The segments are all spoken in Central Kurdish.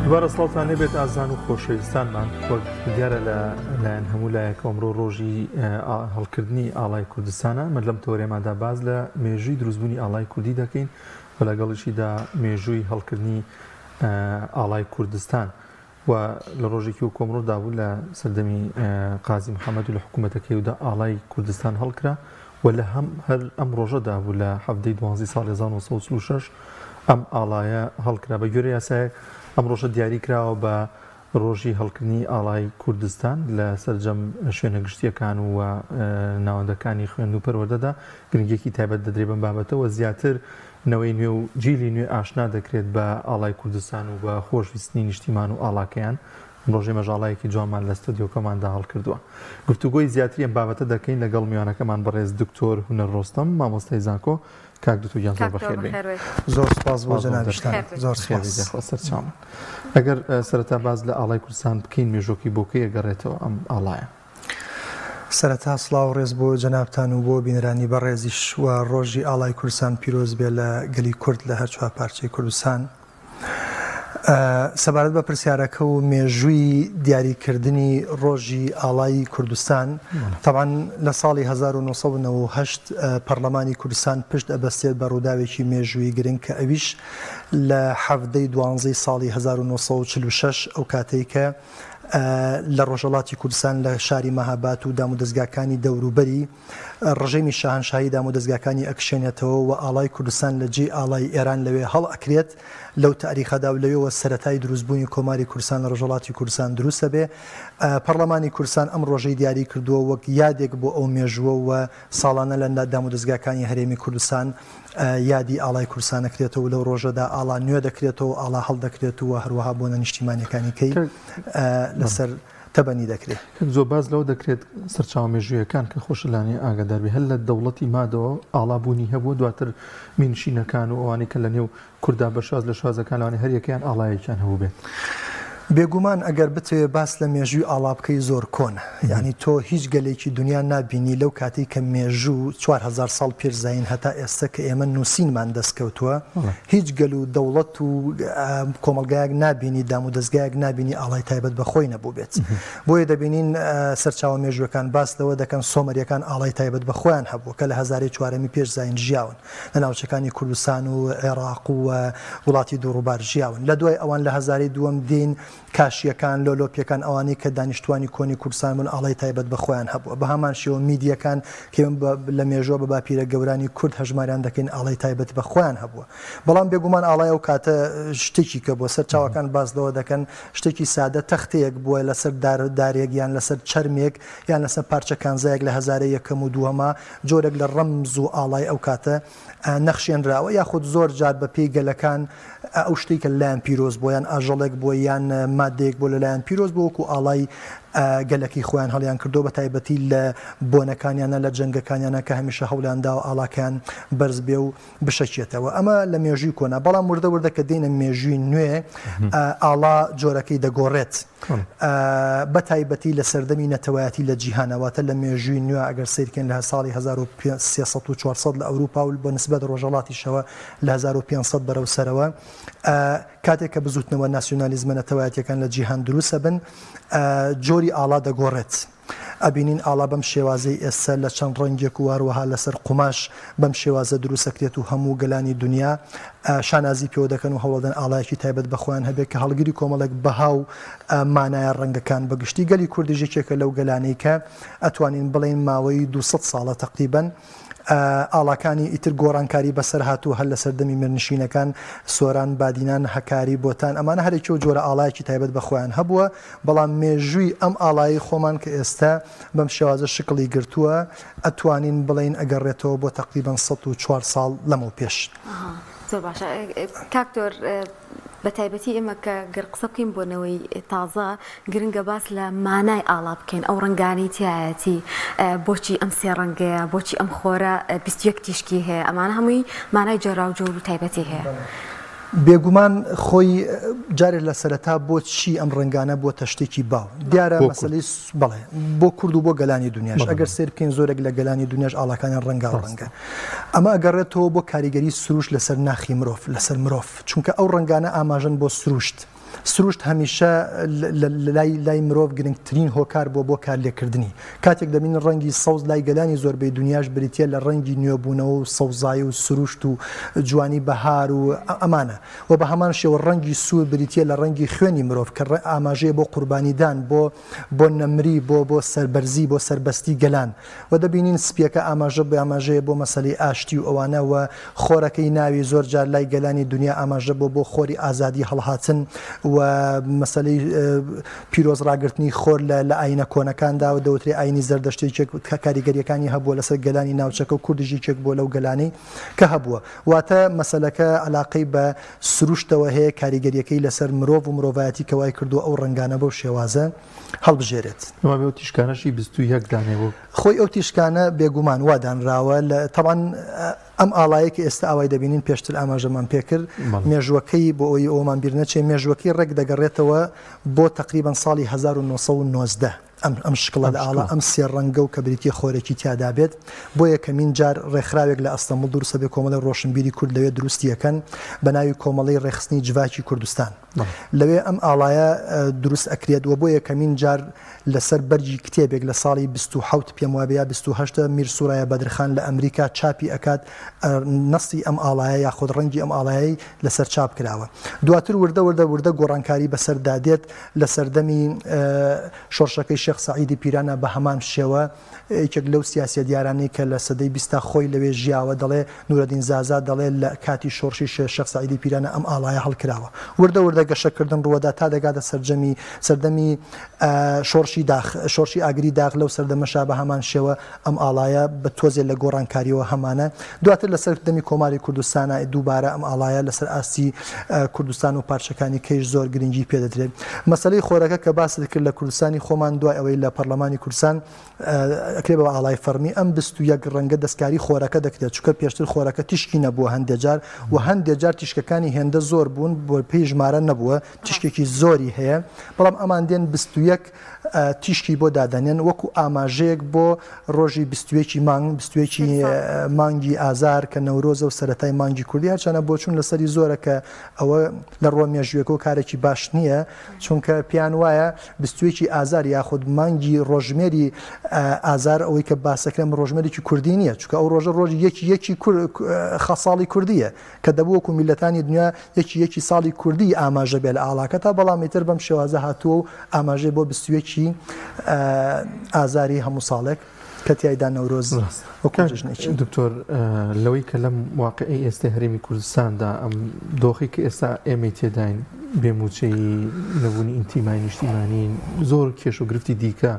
دوبارە سڵاوتان لێبێت ئازان و خۆشەویستانمان وەک دیارە لە لایەن هەموو لایەک ئەمڕۆ ڕۆژی هەڵکردنی ئاڵای کوردستانە من لەم تۆرێمادا باز لە مێژووی دروستبوونی ئاڵای کوردی دەکەین و لەگەڵیشیدا مێژووی هەڵکردنی ئاڵای کوردستان و لە ڕۆژێکی وەکو ئەمڕۆدا بوو لە سەردەمی قازی محەممەد و لە حکوومەتەکەیدا ئاڵای کوردستان هەڵکرا و لە هەم هەر ئەم ڕۆژەدا بوو لە حەڤدەی دوانزەی ساڵی 1946 ئەم ئاڵایە هەڵکرا. بە گوێرەی یاسایەک ئەم ڕۆژە دیاری کراوە بە ڕۆژی هەڵکردنی ئاڵای کوردستان لە سەرجەم شوێنە گشتییەکان و ناوەندەکانی خوێندن و پەروەردەدا گرنگییەکی تایبەت دەدرێت بەم بابەتە و زیاتر نەوەی نوێ و جیلی نوێ ئاشنا دەکرێت بە ئاڵای کوردستان و بە خۆشویستنی نیشتیمان و ئاڵاکەیان. ئەمڕۆش ئێمەش ئاڵایەکی جوانمان لە ستۆدیۆکەماندا هەڵکردووە. گفتوگۆی زیاتری ئەم بابەتە دەکەین لەگەڵ میوانەکەمان بەڕێز دکتۆر هونەر ڕۆستەم، مامۆستای زانکۆ. کاک دکتۆر گیان زۆر بەخێر بێی. زۆر سوپاس بۆ جەنابیشتان. زۆر سوپاس. یاخوا سەرچاوم. ئەگەر سەرەتا باس لە ئاڵای کوردستان بکەین مێژووەکەی بۆ کەی ئەگەڕێتەوە ئەم ئاڵایە؟ سەرەتا سڵاو و ڕێز بۆ جەنابتان و بۆ بینەرانی بەڕێزیش و ڕۆژی ئاڵای کوردستان پیرۆز بێ لە گەلی کورد لە هەر چوار پارچەی کوردستان. سەبارەت بە پرسیارەکە و مێژووی دیاریکردنی ڕۆژی ئاڵای کوردستان تەبعەن لە ساڵی 1998 پەرلەمانی کوردستان پشت ئەبەستێت بە ڕووداوێکی مێژووی گرنگ کە ئەویش لە حەڤدەی دوانزەی ساڵی 1946 ئەو کاتەی کە لە ڕۆژهەڵاتی کوردستان لە شاری مەهابات و دامودەزگاکانی دەوروبەری ڕژێمی شاهەنشاهی دامودەزگاکانی ئەکشێنێتەوە و ئاڵای کوردستان لە جێی ئاڵای ئێران لەوێ هەڵئەکرێت لەو تاریخەدا و لەوێوە سەرەتای دروستبوونی کۆماری کوردستان لە ڕۆژهەڵاتی کوردستان دروست ئەبێ. پەڕلەمانی کوردستان ئەم ڕۆژەی دیاری کردووە وەک یادێک بۆ ئەو مێژووە و ساڵانە لە دامودەزگاکانی هەرێمی کوردستان یادی ئاڵای کوردستان ئەکرێتەوە و لەو ڕۆژەدا ئاڵا نوێ دەکرێتەوە و ئاڵا هەڵدەکرێت و هەروەها بۆنە نیشتیمانیەکانی کەی لەسەر تەبەنی دەکرێت. کاک زۆر باس لەوە دەکرێت سەرچاوە مێژوویەکان کە خۆشت لانی ئاگادار بی هەر لە دەوڵەتی مادەوە ئاڵا بوونی هەبووە دواتر میرنشینەکان و ئەوانەی کە لە نێو کوردا بە شاز لە شازەکان لەوانەیە هەر یەکەیان ئاڵایەکیان هەبووبێت. بێگومان ئەگەر بتەوێ باس لە مێژووی ئاڵا بکەی زۆر کۆنە یانی تۆ هیچ گەلێکی دونیا نابینی لەو کاتەی کە مێژوو 4000 ساڵ پێش زایین هەتا ئێستە کە ئێمە نووسینمان دەست کەوتووە هیچ گەل و دەوڵەت و کۆمەڵگایەک نابینی دامودەزگایەک نابینی ئاڵای تایبەت بە خۆی نەبووبێت بۆیە دەبینین سەرچاوە مێژووەکان باس لەوە دەکەن سۆمەریەکان ئاڵای تایبەت بە خۆیان هەبوو کە لە هەزارەی چوارەمی پێش زایین ژیاون لە ناوچەکانی کوردستان و عێراق و وڵاتی دووڕووبار ژیاون. لە دوای ئەوان لە هەزارەی دووەم دێین کاشییەکان، لۆلۆپییەکان ئەوانەی کە دانیشتووانی کۆنی کوردستان بوون ئاڵای تایبەت بە خۆیان هەبووە. بە هەمان شێوە میدییەکان کە ئێمە بە لە مێژووە بە باپیرە گەورانی کورد هەژماریان دەکەین ئاڵای تایبەت بە خۆیان هەبووە. بەڵام بێگومان ئاڵای ئەو کاتە شتێکی کە بووە. سەرچاوەکان باس لەوە دەکەن شتێکی سادە تەختەیەک بووە لەسەر دار دارێک یان لەسەر چەرمێک یان لەسەر پارچە کانزایەک لە هەزارەی یەکەم و دووەما جۆرێک لە ڕەمز و ئاڵای ئەو کاتە نەخشێنراوە، یاخود زۆر جار بە پێی گەلەکان ئەو شتەی کە لەلایان پیرۆز بووە یان ئاژەڵێک بووە یان مادەیەک بووە لەلایان پیرۆز بووە وەکو ئاڵای گەلەکەی خۆیان هەڵیان کردووە بە تایبەتی لە بۆنەکانیانە لە جەنگەکانیانە کە هەمیشە هەوڵیان داوە ئاڵاکەیان بەرز بێ و بشەکێتەوە ئەمە لە مێژووی کۆنا بەڵام وردە وردە کە دێنە مێژووی نوێ ئاڵا جۆرەکەی دەگۆڕێت بە تایبەتی لە سەردەمی نەتەوایەتی لە جیهانە واتە لە مێژووی نوێ ئەگەر سیرکەین لە ساڵی 1300 و 400 لە ئەوروپا و بە نسبەت ڕۆژەڵاتیشەوە لە 1500 بەرەو سەرەوە کاتێک کە بزوتنەوە ناسیۆنالیزمە نەتەوایەتیەکان لە جیهان دروستە بن جۆری ئاڵا دەگۆڕێت. ئەبینین ئاڵا بەم شێوازەی ئێستا لە چەند ڕەنگێک و هەروەها لەسەر قوماش بەم شێوازە دروست ئەکرێت و هەموو گەلانی دونیا شانازی پێوە دەکەن و هەوڵەدەن ئاڵایەکی تایبەت بە خۆیان هەبێت کە هەڵگری کۆمەڵێک بەها و مانایە ڕەنگەکان بە گشتی گەلی کوردیش یەکێکە لەو گەلانەی کە ئەتوانین بڵێین ماوەی 200 ساڵە تەقریبەن ئاڵاکانی ئیتر گۆڕانکاری بەسەر هاتووە هەر لە سەردەمی میرنشینەکان، سۆران، بادینان، هەکاری، بۆتان، ئەمانە هەر یەکێ و جۆرە ئاڵایەکی تایبەت بە خۆیان هەبووە، بەڵام مێژووی ئەم ئاڵایەی خۆمان کە ئێستا بەم شێوازە شکڵی گرتووە ئەتوانین بڵێین ئەگەڕێتەوە بۆ تەقریبەن 104 ساڵ لەمەو پێش. زۆر باشە کاک تۆر بە تایبەتی ئێمە کە گەر قسە بکەین بۆ نەوەی تازە گرنگە باس لە مانای ئاڵا بکەین ئەو ڕەنگانەی تایەتی بۆچی ئەم سێ ڕەنگەیە بۆچی ئەم خۆرە 21 تیشکی هەیە ئەمانە هەمووی مانای جۆراوجۆر و تایبەتی هەیە. بێگومان خۆی جارێ لە سەرەتا بۆ چی ئەم ڕەنگانە بۆتە شتێکی باو دیارە مەسەلەی بەڵێ بۆ کورد و بۆ گەلانی دنیاش ئەگەر سێر بکەین زۆرێک لە گەلانی دنیاش ئاڵاکانیان ڕەنگاو ڕەنگە ئەمە ئەگەڕێتەوە بۆ کاریگەری سروشت لەسەر ناخی مرۆڤ لەسەر مرۆڤ چونکە ئەو ڕەنگانە ئاماژەن بۆ سروشت. سروشت هەمیشە لای لای مرۆڤ گرنگترین هۆکار بووە بۆ کارلێکردنی. کاتێک دەبینین ڕەنگی سەوز لای گەلانی زۆربەی دونیاش بریتییە لە ڕەنگی نوێبوونەوە و سەوزایی و سروشت و جوانی بەهار و ئەمانە. وە بە هەمان شێوە ڕەنگی سوور بریتییە لە ڕەنگی خوێنی مرۆڤ کە ئاماژەیە بۆ قوربانیدان، بۆ بۆ نەمری، بۆ بۆ سەربەرزی، بۆ سەربەستی گەلان. وە دەبینین سپیەکە ئاماژە ئاماژەیە بۆ مەسەلەی ئاشتی و ئەوانە وە خۆرەکەی ناوی زۆر جار لای گەلانی دونیا ئاماژە بۆ بۆ خۆری ئازادی هەڵهاتن و مەسەلەی پیرۆز ڕاگرتنی خۆر لە لە ئاینە کۆنەکاندا و دەوترێ ئاینی زەردەشتی یەکێک کاریگەریەکانی هەبووە لەسەر گەلانی ناوچەکە و کوردیش یەکێک بووە لەو گەلانەی کە هەبووە واتە مەسەلەکە عەلاقەی بە سروشتەوە هەیە کاریگەریەکەی لەسەر مرۆڤ و مرۆڤایەتی کە وای کردووە ئەو ڕەنگانە بەو شێوازە هەڵبژێرێت. وابێ ئەو تیشکانەشی 21 دانەی بوو. خۆی ئەو تیشکانە بێگومان وا دانراوە لە تەبعەن ئەم ئاڵایەی کە ئێستا ئاوای دەبینین پێشتر ئاماژەمان پێکرد مێژووەکەی بۆ ئەوەی ئەوەمان بیر نەچێ مێژووەکەی ڕێک دەگەڕێتەوە بۆ تەقریبەن ساڵی 1919 ئەم ئەم شکڵە لە ئاڵا ئەم سێ ڕەنگە و کە بریتیە خۆرێکی تیادا بێت بۆ یەکەمین جار ڕێکخراوێک لە ئەستەنبوڵ دروستە بێ کۆمەڵی ڕۆشنبیری کورد لەوێ دروستی ئەکەن بە ناوی کۆمەڵەی ڕێکخستنی جڤاکی کوردستان. لەوێ ئەم ئاڵایە دروست ئەکرێت و بۆ یەکەمین جار لەسەر بەرگی کتێبێک لە ساڵی 27 پێم وابێ یا 28 میر سورایا بەدرخان لە ئەمریکا چاپی ئەکات نەسی ئەم ئاڵایە یاخود ڕەنگی ئەم ئاڵایەی لەسەر چاپ کراوە. دواتر وردە وردە وردە گۆڕانکاری بەسەردا دێت لە سەردەمی شۆڕشەکەی شێخ سەعیدی پیرانە بە هەمان شێوە یەکێک لەو سیاسیە دیارانەی کە لە سەدەی بیستا خۆی لەوێ ژیاوە دەڵێ نورەدین زازا دەڵێ لە کاتی شۆڕشی شێخ سەعیدی پیرانە ئەم ئاڵایە هەڵکراوە. وردە وردە گەشەکردن ڕووەدا تا دەگاتە سەرجەمی سەردەمی شۆڕشی داخ شۆڕشی ئاگری داخ لەو سەردەمەشا بە هەمان شێوە ئەم ئاڵایە بە تۆزێ لە گۆڕانکاریەوە هەمانە دواتر لە سەر دەمی کۆماری کوردستانا دووبارە ئەم ئاڵایە لەسەر ئاستی کوردستان و پارچەکانی کەیش زۆر گرنگی پێ دەدرێت. مەسەلەی خۆرەکە کە باست کرد لە کوردستانی خۆمان دوای ئەوەی لە پەرلەمانی کوردستان ئەکرێ بە ئاڵای فەڕمی ئەم 21 ڕەنگە دەستکاری خۆرەکە دەکرێت چونکە پێشتر خۆرەکە تیشکی نەبووە هەندێ جار و هەندێ جار تیشکەکانی هێندە زۆر بوون بۆ پێی ژمارە نەبووە تیشکێکی زۆری هەیە بەڵام ئەمان دێن 21 تیشکی بۆ دادەنێن وەکو ئاماژەیەک بۆ ڕۆژی 21 مانگ 21 مانگی ئازار کە نەورۆزە و سەرەتای مانگی کوردی هەرچەنە بۆچوون لەسەری زۆرە کە ئەوە لە ڕووە مێژوویەکەوە کارێکی باش نییە چونکە پێیان وایە 21 ئازار یاخود مانگی ڕۆژمێری ئازار ئەوەی کە باسەکرێن ڕۆژمێرێکی کوردی نییە چونکە ئەو ڕۆژە ڕۆژی یەکی یەکی خەساڵی کوردیە کە دەبوو وەکو میللەتانی دنیا یەکی یەکی ساڵی کوردی ئاماژە بێ لە ئاڵاکەتا بەڵام ئیتر بەم شێوازە هاتووە و ئاماژەی بۆ 21 ئازاری هەموو ساڵێک کە تیایدا نەورۆز وەکو جەژنێکی. دکتۆر لەوەی کە لەم واقعی ئێستای هەرێمی کوردستاندا ئەم دۆخی کە ئێستا ئێمەی تێداین بێ مووچەیی نەبوونی ئینتیمای نیشتیمانی زۆر کێش و گرفتی دیکە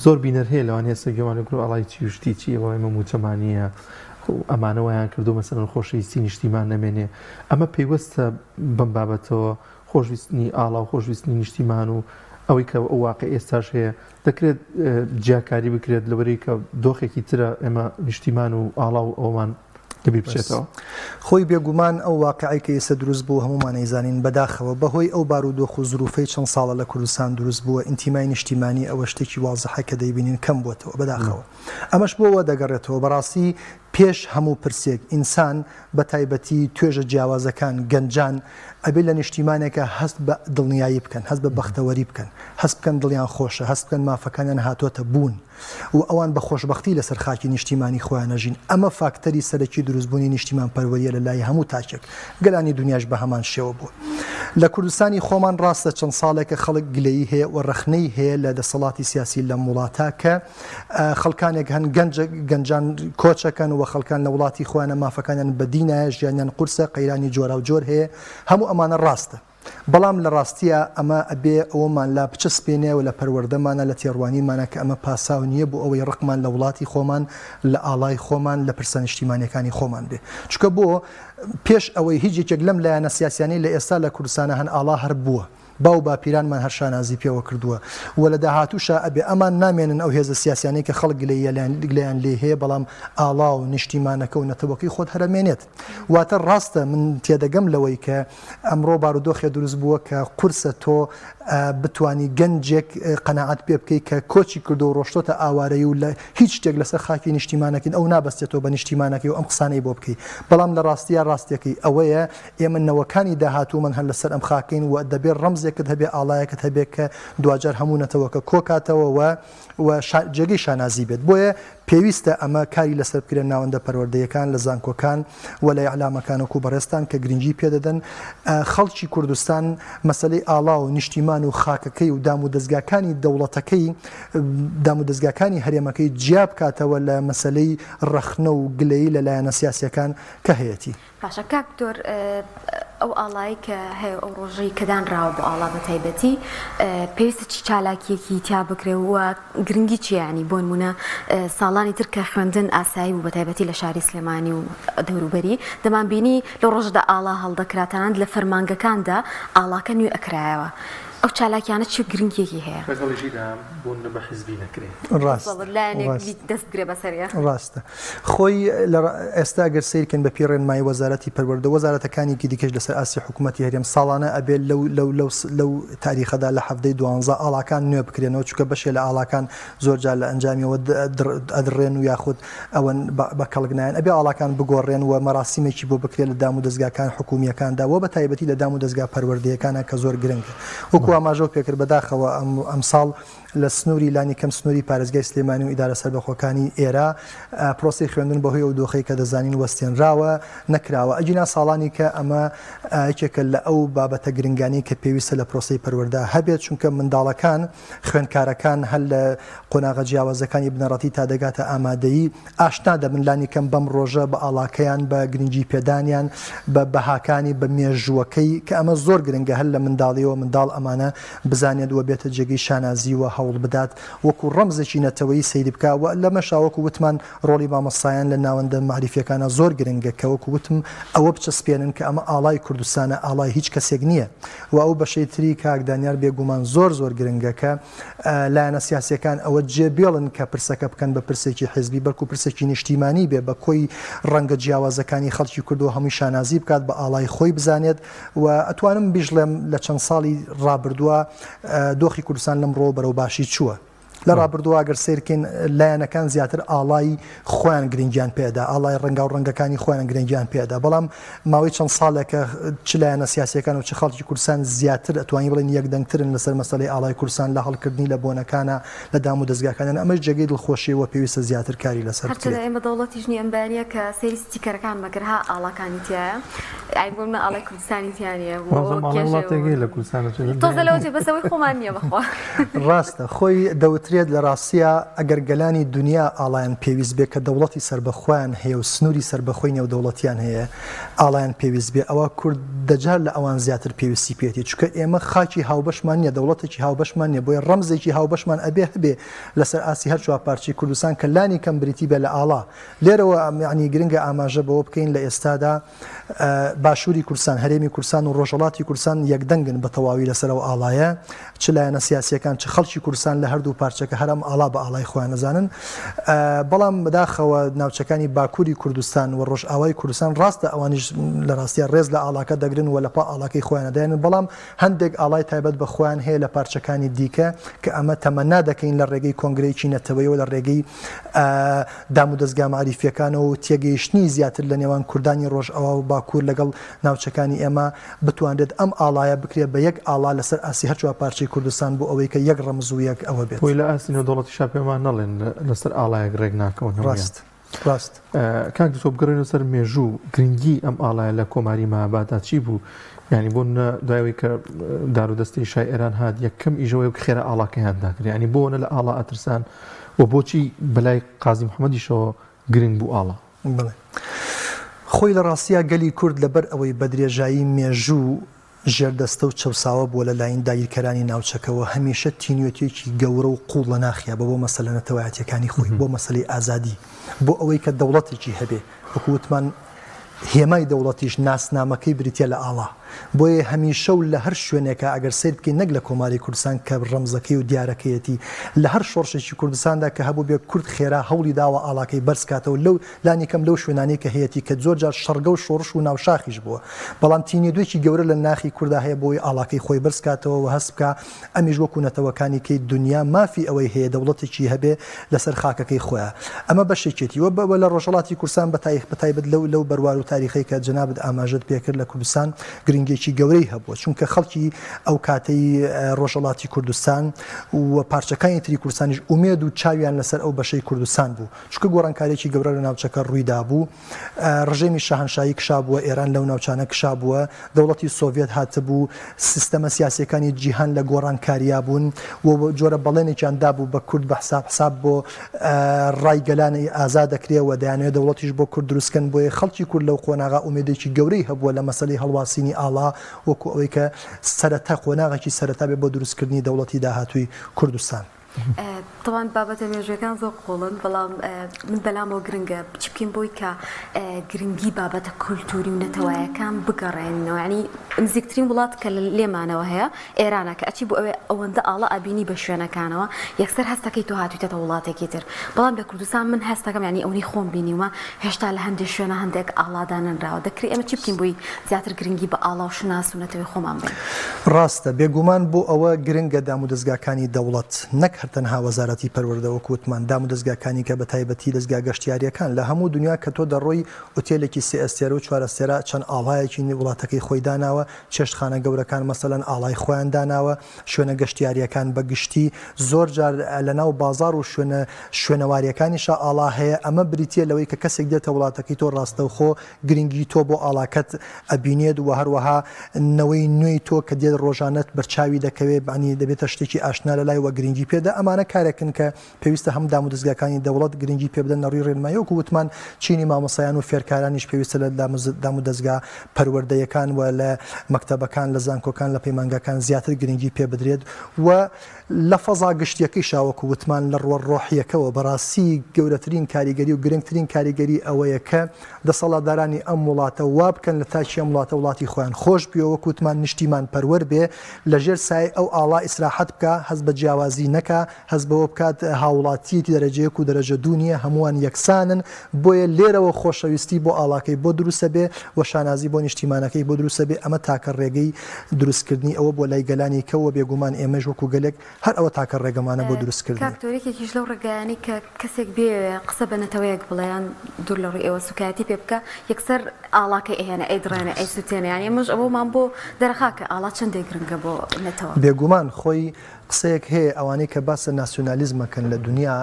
زۆر بینەر هەیە لەوانەیە ئێستا گوێمان لێ بگرن ئاڵای چی و شتی چی ئەوە ئێمە مووچەمان نییە ئەمانە وایان کردو مەسەلەن خۆشەویستی نیشتیمان نەمێنێ ئەمە پەیوەستە بەم بابەتەوە خۆشویستنی ئاڵا و خۆشویستنی نیشتیمان و ئەوەی کە ئەو واقع ئێستاش هەیە دەکرێت جیاکاری بکرێت لەبەرەی کە دۆخێکی ترە ئێمە نیشتیمان و ئاڵا و ئەومان لەبیر بچێتەوە. خۆی بێگومان ئەو واقعەی کە ئێستا دروست بوو هەموومان ئەیزانین بەداخەوە بەهۆی ئەو بارودۆخ و زروفەی چەند ساڵە لە کوردستان دروست بووە ئینتیمای نیشتیمانی ئەوە شتێکی وازحە کە دەیبینین کەم بۆتەوە بەداخەوە ئەمەش بۆ وە دەگەڕێتەوە بەڕاستی پێش هەموو پرسێک ئینسان بە تایبەتی توێژە جیاوازەکان گەنجان ئەبێ لە نیشتیمانێکا هەست بە دڵنیایی بکەن هەست بە بەختەوەری بکەن هەست بکەن دڵیان خۆشە هەست بکەن مافەکانیان هاتۆتە بوون و ئەوان بە خۆشبەختی لەسەر خاکی نیشتیمانی خۆیان ئەژین، ئەمە فاکتەری سەرەکی دروستبوونی نیشتیمانپەروەرییە لە لای هەموو تاکێک، گەلانی دونیاش بە هەمان شێوە بوون. لە کوردستانی خۆمان ڕاستە چەند ساڵێکە خەڵک گلەیی هەیە و ڕەخنەی هەیە لە دەسەڵاتی سیاسی لەم وڵاتە کە خەڵکانێک هەن گەنج گەنجان کۆچەکەن و خەڵکان لە وڵاتی خۆیانە مافەکانیان بەدی نایە ژیانیان قورسە قەیرانی جۆراوجۆر هەیە هەموو ئەمانە ڕاستە. بەڵام لە ڕاستیا ئەمە ئەبێ ئەوەمان لا بچەسپێنێ و لە پەروەردەمانا لە تێڕوانینمانا کە ئەمە پاساو نییە بۆ ئەوەی ڕقمان لە وڵاتی خۆمان، لە ئاڵای خۆمان، لە پرسە نیشتیمانییەکانی خۆمان بێ. چونکە بۆ پێش ئەوەی هیچ یەکێک لەم لایەنە سیاسیانەی لە ئێستا لە کوردستانا هەن ئاڵا هەر بووە. باو باپیرانمان هەر شانازی پێوە کردووە و لە داهاتووشا ئەبێ. ئەمان نامێنن ئەو هێزە سیاسیانەی کە خەڵک گلەیان لێی هەیە بەڵام ئاڵا و نیشتیمانەکە و نەتەوەکەی خۆت هەر ئەمێنێت. واتە ڕاستە من تێدەگەم لەوەی کە ئەمڕۆ بارودۆخێ دروست بووە کە قورسە تۆ بتوانی گەنجێک قەناعەت پێ بکەی کە کۆچی کردووە و ڕۆشتۆتە ئاوارەیی و لە هیچ شتێک لەسەر خاکی نیشتیمانەکەی ئەو نابەستێتەوە بە نیشتیمانەکەی و ئەم قسانەی بۆ بکەی بەڵام لە ڕاستیا ڕاستیەکەی ئەوەیە ئێمە نەوەکانی داهاتوومان هەر لەسەر ئەم خاکەین و دەبێ ڕەمزێکت هەبێ ئاڵایەکت هەبێ کە دواجار هەموو نەتەوەکە کۆکاتەوە و و جێگەی شانازی بێت بۆیە پێویستە ئەمە کاری لەسەر بکرێت ناوەندە پەروەردەیەکان لە زانکۆکان و لە ئیعلامەکان وەکو بەڕێزتان کە گرنگی پێدەدەن خەڵکی کوردستان مەسەلەی ئاڵا و نیشتیمان و خاکەکەی و دام و دەزگاکانی دەوڵەتەکەی دام و دەزگاکانی هەرێمەکەی جیا بکاتەوە لە مەسەلەی ڕەخنە و گلەیی لە لایەنە سیاسیەکان کە هەیەتی. باشە کاک دکتۆر ئەو ئاڵایەی کە هەیە ئەو ڕۆژەی کە دانراوە بۆ ئاڵا بە تایبەتی پێویستە چی چالاکیەکی تیا بکرێ و گرنگی چیە ینی بۆ نمونە ساڵانی تر کە خوێندن ئاسایی بوو بە تایبەتی لە شاری سلێمانی و دەوروبەری دەمانبینی لەو ڕۆژەدا ئاڵا هەڵدەکرا تەنانەت لە فەرمانگەکاندا ئاڵاکە نوێ ئەکرایەوە ئەو چالاکیانە چ گرنگیەکی هەیە؟ لەگەڵیشیدا بوون بە حیزبی نەکرێ. ڕاست لایەنێک دەست بگرێ بەسەریا. ڕاستە. خۆی لە ئێستا گەر سەیر کەین بە پێی ڕێنمایی وەزارەتی پەروەردە و وەزارەتەکانیکی دیکەش لەسەر ئاستی حکوومەتی هەرێم ساڵانە ئەبێ لەو لەو لەو لەو تاریخەدا لە حەڤدەی دوانزە ئاڵاکان نوێ بکرێنەوە چونکە بەشێ لە ئاڵاکان زۆر جار لە ئەنجامیەوە ئەدڕێن و یاخود ئەوەن بە کەڵک نایەن ئەبێ ئاڵاکان بگۆڕێن و مەراسیمێکی بۆ بکرێت لە دام و دەزگاکان حکوومییەکاندا و بە تایبەتی لە دام و دەزگا پەروەردەیەکانا کە زۆر گرنگە وەکوو ئاماژەو پێکرد بەداخەوە ئەم ئەمساڵ لە سنووری لانی کەم سنووری پارێزگای سلێمانی و ئیدارە سەربەخۆکانی ئێرە پرۆسەی خوێندن بەهۆی ئەو دۆخەی کە دەزانین وەستێنراوە نەکراوە ئەگینا ساڵانی کە ئەمە یەکێکە لە ئەو بابەتە گرنگانەی کە پێویستە لە پرۆسەی پەروەردە هەبێت چونکە منداڵەکان خوێندکارەکان هەر لە قۆناغە جیاوازەکانی بنەڕەتی تا دەگاتە ئامادەیی ئاشنا دەبن لانی کەم بەم ڕۆژە بە ئاڵاکەیان بە گرنگی پێدانیان بە بەهاکانی بە مێژووەکەی کە ئەمە زۆر گرنگە هەر لە منداڵیەوە منداڵ ئەمانە بزانێت و بێتە جێگەی شانازی و هەوڵ بدات وەکو ڕەمزێکی نەتەوەیی سەیری بکا و لەمەشا وەکو وتمان ڕۆڵی مامۆستایان لە ناوەندە مەعریفیەکانا زۆر گرنگە کە وەکو وتم ئەوە بچەسپێنن کە ئەمە ئاڵای کوردستانە ئاڵای هیچ کەسێک نییە و ئەو بەشەی تری کاک دانیار بێگومان زۆر زۆر گرنگە کە لایەنە سیاسیەکان ئەوە جێ بێڵن کە پرسەکە بکەن بە پرسێکی حیزبی بەلکو پرسێکی نیشتیمانی بێ بە کۆی ڕەنگە جیاوازەکانی خەڵکی کوردەوە هەمووی شانازی بکات بە ئاڵای خۆی بزانێت و ئەتوانم بیشڵێم لە چەند ساڵی ڕابردووە دۆخی کوردستان لەم ڕۆوە بەرەو باشی چووە. لە ڕابردووە گەر سەیر بکەین لایەنەکان زیاتر ئاڵای خۆیان گرنگیان پێدا، ئاڵای ڕەنگاو ڕەنگەکانی خۆیان گرنگیان پێدا، بەڵام ماوەی چەند ساڵێکە چ لایەنە سیاسیەکان و چ خەڵکی کوردستان زیاتر ئەتوانین بڵێین یەکدەنگترن لەسەر مەسەلەی ئاڵای کوردستان لە هەڵکردنی لە بۆنەکانا لە دام و دەزگاکانیان ئەمەش جێگەی دڵخۆشیە و پێویستە زیاتر کاری لەسەر هەرچەندە بکرێت. ئێمە دەوڵەتیش نیە ئەم بەیانیە کە سەیری ستیکەرەکان مەکرد ها ئاڵاکانی تیایە ئای بۆ منە ئاڵای کوردستانی تیا نیە بۆ وازم ئاڵای کێشەیە وڵاتێک هەیە لە کوردستان ئەچێت تۆزە لەوە چێ بەس ئەوەی خۆمان نیە بەخوا. ڕاستە خۆی دەوترێت لە ڕاستیا ئەگەر گەلانی دونیا ئاڵایان پێویست بێ کە دەوڵەتی سەربەخۆیان هەیە و سنووری سەربەخۆی نێودەوڵەتیان هەیە ئاڵایان پێویست بێ ئەوا کورد دەجار لە ئەوان زیاتر پێویستی پێیەتی چونکە ئێمە خاکی هاوبەشمان نیە دەوڵەتێکی هاوبەشمان نیە بۆیە ڕەمزێکی هاوبەشمان ئەبێ هەبێ لەسەر ئاستی هەر چوار پارچەی کوردستان کە لانی کەم بریتی بێ لە ئاڵا لێرەوە یانی گرنگە ئاماژە بەوە بکەین لە ئێستادا باشووری کوردستان، هەرێمی کوردستان و ڕۆژهەڵاتی کوردستان یەکدەنگن بە تەواوی لەسەر ئەو ئاڵایە، چ لایەنە سیاسییەکان چ خەڵکی کوردستان لە هەردوو پارچەکە هەر ئەم ئاڵا بە ئاڵای خۆیان ئەزانن. بەڵام بەداخەوە ناوچەکانی باکووری کوردستان و ڕۆژئاوای کوردستان ڕاستە ئەوانیش لە ڕاستیا ڕێز لە ئاڵاکە دەگرن و لە پاڵ ئاڵاکەی خۆیان دایەنن بەڵام هەندێک ئاڵای تایبەت بە خۆیان هەیە لە پارچەکانی دیکە کە ئەمە تەمەنا دەکەین لە ڕێگەی کۆنگرەیەکی نەتەوەیەوە لە ڕێگەی دامودەزگا مەعریفییەکانەوە و تێگەیشتنی زیاتر لە نێوان کوردانی ڕۆژئاوا و باکوور لەگەڵ ناوچەکانی ئێمە بتوانرێت ئەم ئاڵایە بکرێت بە یەک ئاڵا لەسەر ئاستی هەر چوار پارچەی کوردستان بۆ ئەوەی کە یەک ڕەمز و یەک ئەوە بێت. بۆیە لە ئاستی نێودەوڵەتیشا پێمان نەڵێن لەسەر ئاڵایەک ڕێک ناکەون هەموویان. ڕاست. ڕاست. کاک دکتۆر بگەڕێینەوە سەر مێژوو، گرنگی ئەم ئاڵایە لە کۆماری مەهاباددا چی بوو؟ یانی بۆ نمونە دوای ئەوەی کە دارودەستەی شای ئێران هات یەکەم ئیش ئەوەیە خێرا ئاڵاکەیان داگرت یانی بۆ نە لە ئاڵا ئەترسان و بۆچی بەلای قازی محەمەدیشەوە گرنگ بوو ئاڵا؟ بەڵێ. خۆی لە ڕاستیا گەلی کورد لەبەر ئەوەی بە درێژایی مێژوو ژێردەستە و چەوساوە بووە لە لاین داگیرکەرانی ناوچەکەوە، هەمیشە تینوێتیەکی گەورە و قووڵ لە ناخیا بووە بۆ مەسەلە نەتەوایەتیەکانی خۆی، بۆ مەسەلەی ئازادی، بۆ ئەوەی کە دەوڵەتێکی هەبێ، وەکو وتمان هێمای دەوڵەتیش ناسنامەکەی بریتیە لە ئاڵا. بۆیە هەمیشە و لە هەر شوێنێکا ئەگەر سەیر بکەین نەک لە کۆماری کوردستان کە ڕەمزەکەی و دیارەکەیەتی لە هەر شۆڕشێکی کوردستاندا کە هەبووبێ کورد خێرا هەوڵی داوە ئاڵاکەی بەرز کاتەوە لەو لانیکەم لەو شوێنانەی کە هەیەتی کە زۆر جار شەڕگە و شۆڕش و ناوشاخیش بووە بەڵام تینێدوێکی گەورە لە ناخی کوردا هەیە بۆ ئەوەی ئاڵاکەی خۆی بەرز کاتەوە و هەست بکا ئەمیش وەکو نەتەوەکانی کەی دونیا مافی ئەوەی هەیە دەوڵەتێکی هەبێ لەسەر خاکەکەی خۆیا. ئەمە بەشێکێتی. وە وە لە ڕۆژهەڵاتی کوردستان بە تایخ بە تایبەت لەو لەو بەروار و تاریخەی کە جەنابت ئاماژەت پێ کرد لە کوردستان گرنگیەکی گەورەی هەبووە چونکە خەڵکی ئەو کاتەی ڕۆژهەڵاتی کوردستان و پارچەکانی تری کوردستانیش ئومێد و چاویان لەسەر ئەو بەشەی کوردستان بوو چونکە گۆڕانکاریەکی گەورە لە ناوچەکە ڕووی دابوو. ڕژێمی شاهەنشاهی کشابووە ئێران لەو ناوچانە کشابووە، دەوڵەتی سۆڤیەت هاتبوو، سیستەمە سیاسییەکانی جیهان لە گۆڕانکاریا بوون و جۆرە بەڵێنێکیان دابوو بە کورد بە حساب حساب بۆ ڕای گەلان ئازا دەکرێ و دەیانەوێت دەوڵەتیش بۆ کورد دروست کەن، بۆیە خەڵکی کورد لەو قۆناغە ئومێدێکی گەورەی هەبووە لە مەسەلەی هەڵواسینی ئاڵا وەکو ئەوەی کە سەرەتا قۆناغێکی سەرەتا بێ بۆدروستکردنی دەوڵەتی داهاتووی کوردستان. تەبعەن بابەتە مێژوویەکان زۆر قوڵن بەڵام من بەلامەوە گرنگە چی بکەین بۆی کە گرنگی بابەتە کولتوری و نەتەوایەکان بگەڕێنەوە ینی نزیکترین وڵات کە لێمانەوە هەیە ئێرانە کە ئەچی بۆ ئەوێ ئەوەندە ئاڵا ئەبینی بە شوێنەکانەوە یەکسەر هەستەکەی تۆ هاتوویتەتە وڵاتێکی تر بەڵام لە کوردستان من هەستەکەم ینی ئەونی خۆم بینیومە هێشتا لە هەندێک شوێنە هەندێک ئاڵا دانەنراوە دەکرێت ئێمە چی بکەین بۆی زیاتر گرنگی بە ئاڵا و شوناس و نەتەوەی خۆمان بەین؟ ڕاستە، بێگومان بۆ ئەوە گرنگە دامودەزگاکانی دەوڵەت، نەک هەر تەنها وەزارەتی پەروەردە وەک وتمان، دامودەزگاکانی کە بەتایبەتی دەزگا گەشتیارییەکان، لە هەموو دونیا کە تۆ دەڕۆی ئوتێلێکی سێ ئەستێرە و چوار ئەستێرە چەند ئاڵایەکی وڵاتەکەی خۆی داناوە، چێشتخانە گەورەکان مەسەلەن ئاڵای خۆیان داناوە، شوێنە گەشتیارییەکان بە گشتی زۆر جار لە ناو بازاڕ و شوێنە شوێنەوارییەکانیشا ئاڵا هەیە، ئەمە بریتییە لەوەی کە کەسێک دێتە وڵاتەکەی تۆ ڕاستەوخۆ گرنگی تۆ بۆ ئاڵاکەت ئەبینێت و هەروەها نەوەی نوێی تۆ کە دێت ڕۆژانەت بەرچاوی دەکەوێت بەعنی دەبێتە شتێکی ئاشنا لەلای وە گرنگی پێدە ئەمانە کارێکن کە پێویستە هەم دامودەزگاکانی دەوڵەت گرنگی پێ بدەن لە ڕووی ڕێنمایی وەکو وتمان چینی مامۆستایان و فێرکارانیش پێویستە لە دامودەزگا پەروەردەیەکان و لە مەکتەبەکان لە زانکۆکان لە پەیمانگاکان زیاتر گرنگی پێ بدرێت و لە فەزا گشتیەکەیشا وەکو وتمان لە ڕووە ڕۆحیەکەوە بەڕاستی گەورەترین کاریگەری و گرنگترین کاریگەری ئەوەیە کە دەسەڵاتدارانی ئەم وڵاتە وا بکەن لە تاکی ئەم وڵاتە وڵاتی خۆیان خۆش بوێ وەکو وتمان نیشتیمان پەروەر بێ لە ژێر سایەی ئەو ئاڵا ئیسراحەت بکا هەست بە جیاوازی نەکا هەست بەوە بکات هاووڵاتیەکی دەرەجە یەک و دەرەجە دوو نیە هەمووان یەکسانن بۆیە لێرەوە خۆشەویستی بۆ ئاڵاکەی بۆ دروستەبێ و شانازی بۆ نیشتیمانەکەی بۆ دروستەبێ ئەمە تاکە ڕێگەی دروستکردنی ئەوە بووە لای گەلانی کە و بێگومان ئێمەش وەکو گەلێک هەر ئەوە تاکە ڕێگەمانە بۆ دروستکردنی. کاک تۆر یەکێکیش لەو ڕێگایانەی کە کەسێک بیەوێ قسە بە نەتەوەیەک بڵێ یان دوور لە ڕووی ئێوە سوکایەتی پێ بکا یەکسەر ئاڵاکەی ئەهێنێ ئەیدڕێنێ ئەیسوتێنێ یانی ئێمەش ئەوەمان بۆ دەرەخا کە ئاڵا چەندێک گرنگە بۆ نەتەوە. بێگومان خۆی قسەیەک هەیە ئەوانەی کە باس لە ناسیۆنالیزم ئەکەن لە دونیا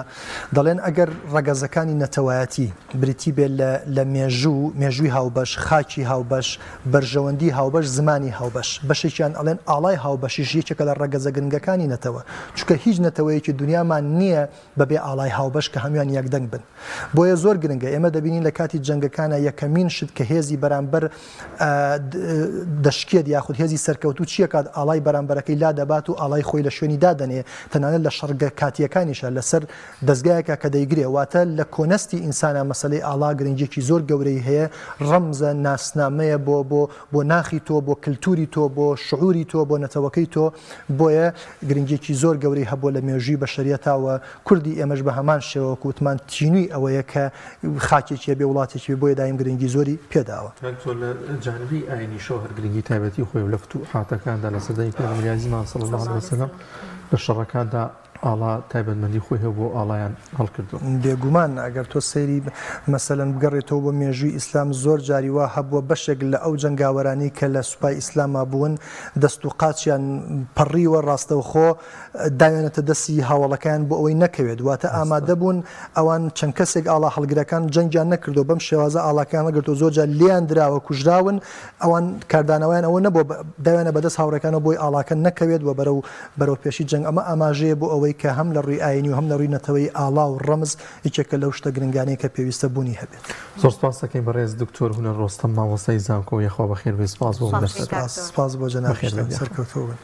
دەڵێن ئەگەر ڕەگەزەکانی نەتەوایەتی بریتی بێت لە لە مێژوو، مێژووی هاوبەش، خاکی هاوبەش، بەرژەوەندی هاوبەش، زمانی هاوبەش. بەشێکیان ئەڵێن ئاڵای هاوبەشیش یەکێکە لە ڕەگەزە گرنگەکانی نەتەوە. چونکە هیچ نەتەوەیەکی دونیامان نییە بەبێ ئاڵای هاوبەش کە هەموویان یەکدەنگ بن. بۆیە زۆر گرنگە. ئێمە دەبینین لە کاتی جەنگەکانا یەکەمین شت کە هێزی بەرامبەر دەشکێت یاخود هێزی سەرکەوتوو چی ئەکات ئاڵای بەرامبەرەکەی لادەبات و ئاڵای خۆی لە شوێنی دادەنێ تەنانەت لە شەڕگە کاتییەکانیشا لەسەر دەزگایەکە کە دەیگرێ واتە لە کۆنەستی ئینسانا مەسەلەی ئاڵا گرنگیەکی زۆر گەورەی هەیە ڕەمزە ناسنامەیە بۆ بۆ بۆ ناخی تۆ بۆ کلتوری تۆ بۆ شعوری تۆ بۆ نەتەوەکەی تۆ بۆیە گرنگیەکی زۆر گەورەی هەبووە لە مێژووی بەشەریەتا و کوردی ئێمەش بە هەمان شێوە وەکو وتمان تینووی ئەوەیە کە خاکێکی هەبێ وڵاتێکی بێ بۆیە دایم گرنگی زۆری پێداوە. کاک زۆر لە جانبی ئاینیشەوە هەر گرنگی تایبەتی خۆی و لە فتوحاتەکاندا لە سەردەمی پێغەمبەری ئازیزمان صلی اللە علیە وسلم لە شەڕەکاندا ئاڵا تایبەتمەندی خۆی هەبووە و ئاڵایان هەڵکردووە. بێگومان ئەگەر تۆ سەیری مەسەلەن بگەڕێتەوە بۆ مێژووی ئیسلام زۆر جاری وا هەبووە بەشێک لە ئەو جەنگاوەرانەی کە لە سوپای ئیسلاما بوون دەست و قاچیان پەڕیوە ڕاستەوخۆ داویانەتە دەستی هاوەڵەکەیان بۆ ئەوەی نەکەوێت واتە ئامادە بوون ئەوان چەند کەسێک ئاڵا هەڵگرەکان جەنگیان نەکردو بەم شێوازە ئاڵاکەیان هەڵگرتووە زۆر جار لێیان دراوە کوژراون ئەوان کاردانەوەیان ئەوە نەبووە داویانە بەدەست هاوڕێکانەوە بۆی ئاڵاکە نەکەوێت و بەرەو بەرەو پێشی جەنگ ئەمە ئاماژەیە بۆ ئەوەی کە هەم لە ڕووی ئایینی و هەم لە ڕووی نەتەوەیی ئاڵا و ڕەمز یەکێکە لەو شتە گرنگانەی کە پێویستە بوونی هەبێت. زۆر سپاس دەکەین بەڕێز دکتۆر هونەر ڕۆستەم مامۆستای زانکۆ یەخوا بەخێر بێی سپاس بۆ ئەم دەرفەتە. سپاس بۆ جەنابیشتان سەرکەوتوو بن.